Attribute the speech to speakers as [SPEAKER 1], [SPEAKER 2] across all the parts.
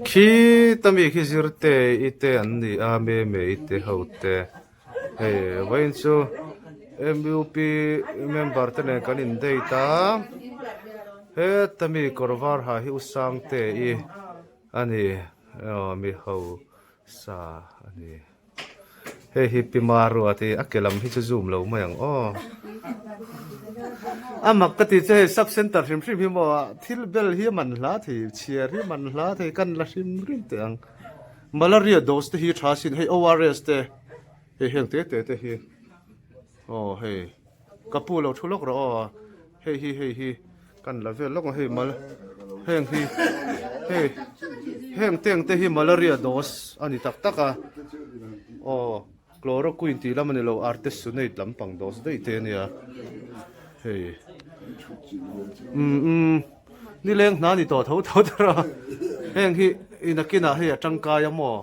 [SPEAKER 1] Khita mi khi zirte i te an ni a me me i te ho te hei vawiin chu mup member te nen kan in date a heta mi kawr var ha hi u sangte i a ni aw mi ho sa a ni. Hei hi Pi Marua te a ke lam hi chu zoom lo mai ang aw. A mak ka ti che hei sub center hrim hrim hi maw thil bel hi a man hla thei chhiar hi a man hla thei kan la hrim hrim teh ang. Malaria dose te hi tha sin hei ORS te hei heng te te te hi aw hei. Ka pu lo thu lawk rawh aw, hei hi hei hi kan la vel lawk ang hei mal heng hi hei heng teng te hi malaria dose a ni tak tak a aw chloroquine tih lam a ni lo artesunate lampang dose daih te a nia hei umm umm nileng hna ni tawh tho tho ta a heng hi nakinah hei a tangkai a maw.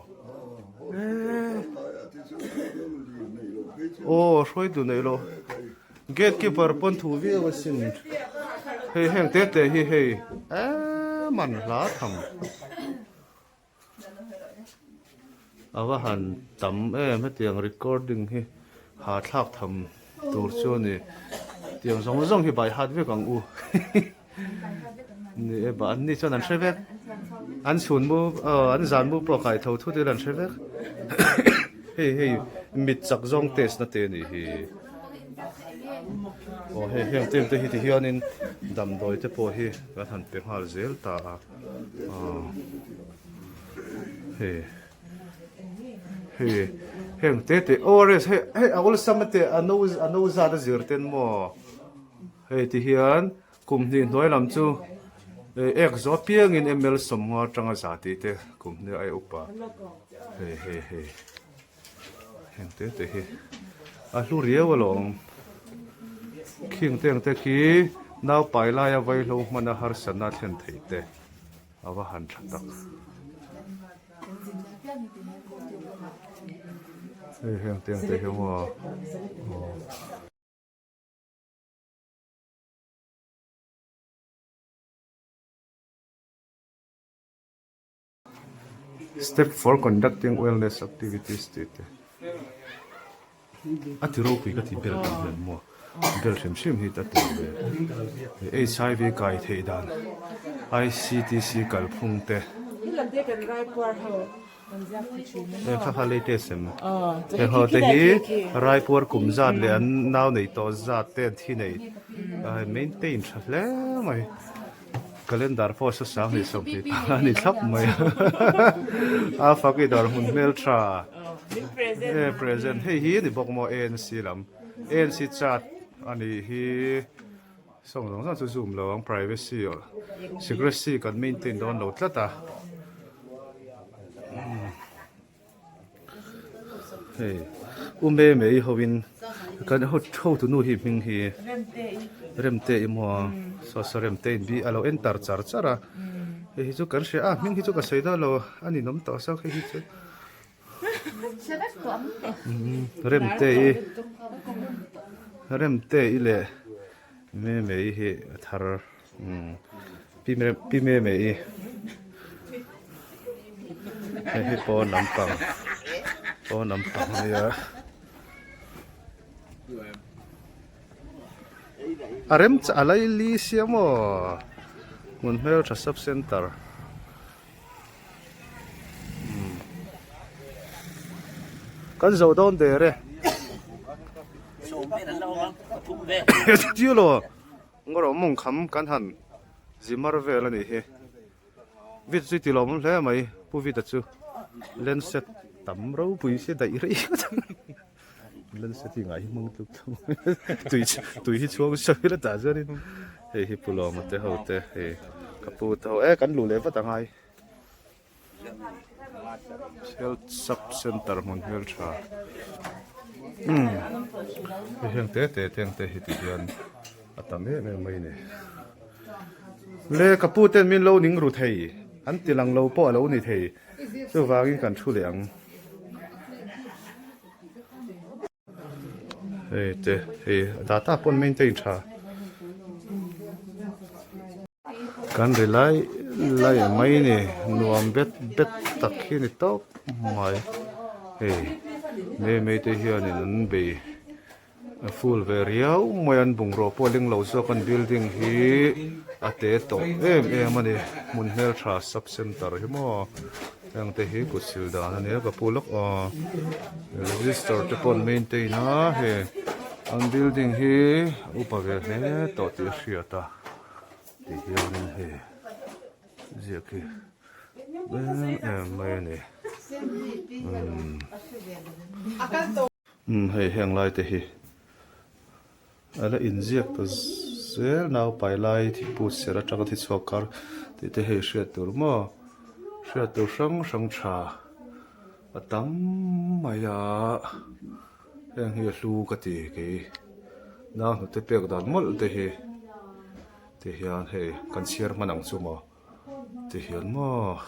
[SPEAKER 1] Aw hruaitu nei lo gate keeper pawn thu viau asin hei heng te te hi hei emm an hla tham a va han tam em hetiang recording hi ha thlak tham tur chu a ni tiang zawng zawng hi by heart vek ang u. Ni e bah an ni chuan an hre vek an chhun mu aw an zan mu pawh kai tho thut ila an hre vek hei hei mit chak zawng test na te anih hi aw hei heng te te hi ti hianin damdawi te pawh hi kan han pe nghal zel ta a aw hei hei heng te te ORS hei hei a awlsam ate a no a no zat a zir ten maw. Hei ti hian kum hnih hnuai lam chu ek zawh apiangin ml 50 atanga za tih te kum hnih a upa hei hei hei heng te te hi a hlu riau alawm khing te ang te khi naupai laia vaihlo hmana harsatna a thlen theih te a va han tha tak hei heng te ang te hi maw aw. Step for conducting wellness activities tih te a ti ropui ka ti bel kan hian maw bel hrim hrim hi ta tur ve HIV kai theih dan ICTC kalphung te. Heng kha kha latest em? Heng ho te hi Raipuar kum zat leh an nau neih tawh zat te an thi neih maintain tha hle mai. Calendar pawh saw 20 panga a ni thlap mai a. A fak i dawr hmun hmel tha. E present hei hi a ni bawk maw ANC lam. ANC chart a nih hi. Sawng zawng zawng chu zoom lo ang privacy secrecy kan maintain dawn lo tlat a hei u me mei ho in kan ho hotu nu hi hming hi remte i maw saw saw remte in bi a lo enter char char a hei hi chu kan hria a hming hi chu ka sawi dawn lo a ninawm tawh zawk hei hi chu. Remte i Remte i leh Meme i hi a thar Pi Pi Meme i hei hi pawn lampang pawn lampang a nia a rem a laili sia maw hmun hmeltha sub center. Kan zo dawn der e. Tilo ngawrh mawng kham kan han zimar vel a nih hi. Vit chu ti lawm hle mai Pu Vita chu lenset tam ropui si daih rei lenset hi ngai hi hmang tluk tluk tui tui hi chhuang sawi la tah chuanin hei hi Pu Lawma te ho te hei ka pu te ho e kan luh leh vat angai. Health sub center hmun hmel tha umm hei heng te te te ang te hi ti hian a tam em em mai a ni le ka pu ten min lo ning ru thei an ti lang lo pawh a lo ni thei chuvangin kan thu leh ang. Hei te hei data pawn maintain tha kan ri lai lai mai ni nuam bet bet tak hi ni tawp mai hei mai mai te hianin an bei a full ve riau mai an bungraw pawh a ling lo zawk an building hi a te tawh em em a ni hmun hmeltha sub center hi maw heng te hi kut sil dan a nia ka pu lawk aw register te pawh an maintain a hei an building hi a upa ve hle tawh tih a hriat a ti hianin hei ziak hi em em mai a ni umm. Umm hei heng lai te hi a la inziak ta zel naupai lai thi put ser atanga thi chhuak kar tih te hei hriat tur maw hriat tur hrang hrang tha a tam mai a heng hi a hlu ka ti kei nau hnute pek dan mawlh te hi ti hian hei kan chhiar hman ang chu maw. Ti hian maw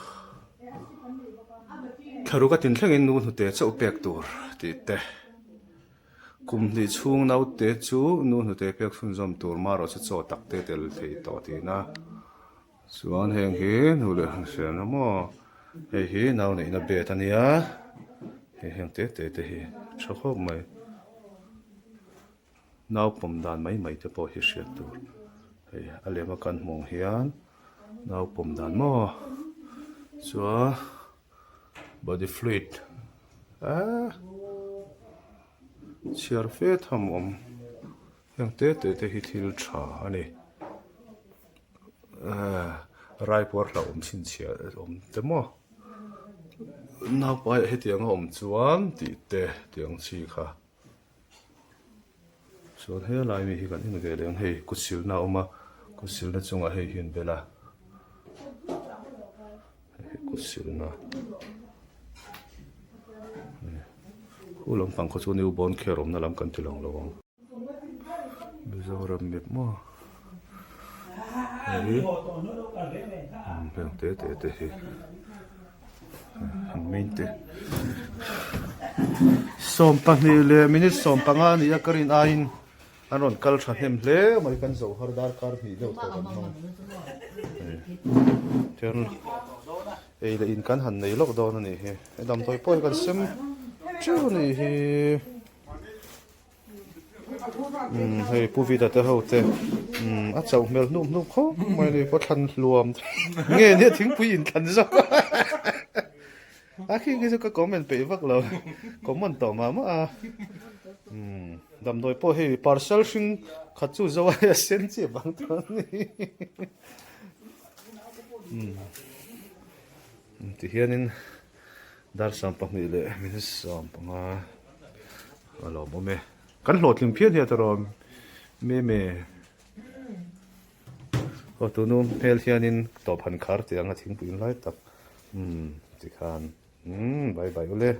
[SPEAKER 1] thlaruk a tin thlengin nu hnute chauh pek tur tih te kum hnih chhung naute chu nu hnute pek chhunzawm tur marawh chu chaw tak te tel thei tawh tihna chuan heng hi nu leh han hriatna maw hei hi nau neihna bed a nia hei heng te te te hi tha khawp mai. Nau pawm dan mai mai te pawh hi hriat tur hei a lema kan hmuh ang hian nau pawm dan maw chuan body fluid ah chhiar fe tham awm heng te te te hi thil tha a ni ah raipuar hlauhawm chhinchhiah awm te maw naupaiah hetiang a awm chuan tih te tiang chi kha. Chuan helai mi hi kan en ve leh ang hei kut silna a awm a kut silna chungah hei hi an bel a hei kut silna khu lampang khaw chu new born care awmna lam kan ti lang lo ang Mizoram map maw hei heng te te te hi. 12 leh minute 15 a ni a ka rin aiin an rawn kal tha hnem hle mai kan zo har darkar hnih deuh tawh kan hmang chuan ei leh in kan han nei lawk dawn a nih hi damdawi pawh hi kan sem teuh a nih hi. Umm hei Pu Vida te ho te umm a chauh hmel hnup hnup khawp mai a ni pawh thlan hluam nge nia thingpui in thlan zawk a khi khi chu ka comment peih vak lo comment tawh mah mah a umm damdawi pawh hei parcel hring khat chu zo a a sen chiah bang tawh a ni umm tihianin Dar 12 leh minute 15 a lawm awm e. Kan hlawhtling phian hian tawh me me. Aw tunu hmel hianin tawp han khar teh ang a thingpui in lai tak. Umm tikhan umm bye bye ule.